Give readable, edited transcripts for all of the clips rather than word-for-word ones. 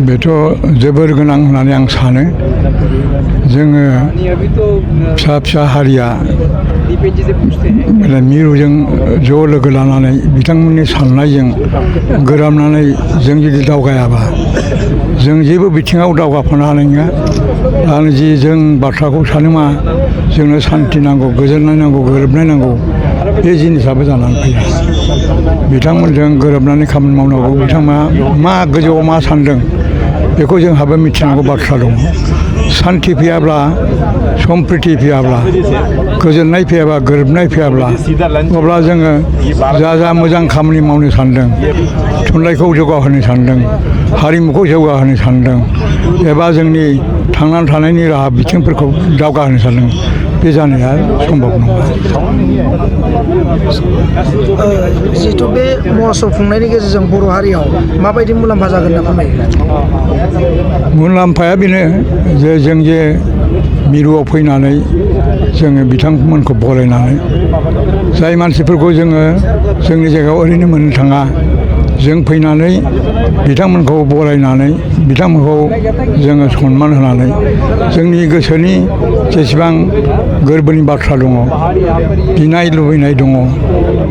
बेथ' जोबोर गोनां होननानै आं सानो जोङो फिसा फिसा हारिया मिरुजों ज' लोगो लानानै बिथांमोननि साननायजों गोरोबनानै जों जुदि दावगायाबा जों जेबो बिथिङाव दावगाफानो हानाय नङा। आं जि जों बाथ्राखौ सानो मा जोंनो सान्थि नांगौ, गोजोननाय नांगौ, गोरोबनाय नांगौ, बे जिनिसाबो जानानै फैया। बिथांमोनजों गोरोबनानै खामानि मावनांगौ। बिथांमोना मा गोजौआव मा सानदों बेखौ जोंहाबो मिथिनांगौ बाथ्रा दङ। सान्थि फैयाब्ला, सम्प्रिति फैयाब्ला, गोजोननाय फैयाब्ला, गोरोबनाय फैयाब्ला अब्ला जोङो जा मोजां खामानि मावनो सानदों, थुनलाइखौ जौगाहोनो सानदों, हारिमुखौ जौगाहोनो सानदों एबा जोंनि थांनानै थानायनि राहा बिथिंफोरखौ दावगाहोनो सानदों, बे जानाया सम्भब नङा। जिहेथु बे महत्सब खुंनायनि गेजेरजों बर' हारियाव माबायदि मुलाम्फा जागोन होनना फोरमायो? मुलाम्फाया बेनो जे जों जे मिरुआव फैनानै जोङो बिथांमोनखौ बरायनानै जाय मानसिफोरखौ जोङो जोंनि जायगायाव ओरैनो मोननो थाङा, जों फैनानै बिथांमोनखौ बरायनानै बिथांमोनखौ जोङो सनमान होनानै जोंनि गोसोनि जेसेबां गोरबोनि बाथ्रा दङ, बिनाय लुबैनाय दङ,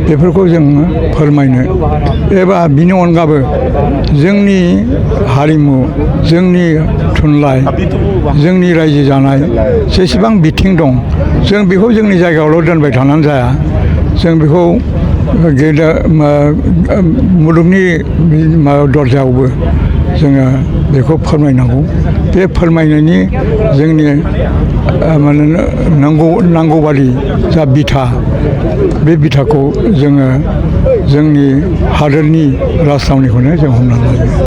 बेफोरखौ जोङो फोरमायनो एबा बिनि अनगाबो जोंनि हारिमु, जोंनि थुनलाइ, जोंनि रायजो जानाय जेसेबां बिथिं दं जों बेखौ जोंनि जायगायावल' दोनबाय थानानै जाया। जों बेखौ मुलुगनि दरजायावबो जोङो बेखौ फोरमायनांगौ। बे फोरमायनायनि जोंनि नांगौ बादि जा बिथा, बे बिथाखौ जोङो जोंनि हादोरनि राजथावनिखौनो जों हमनानै लायो।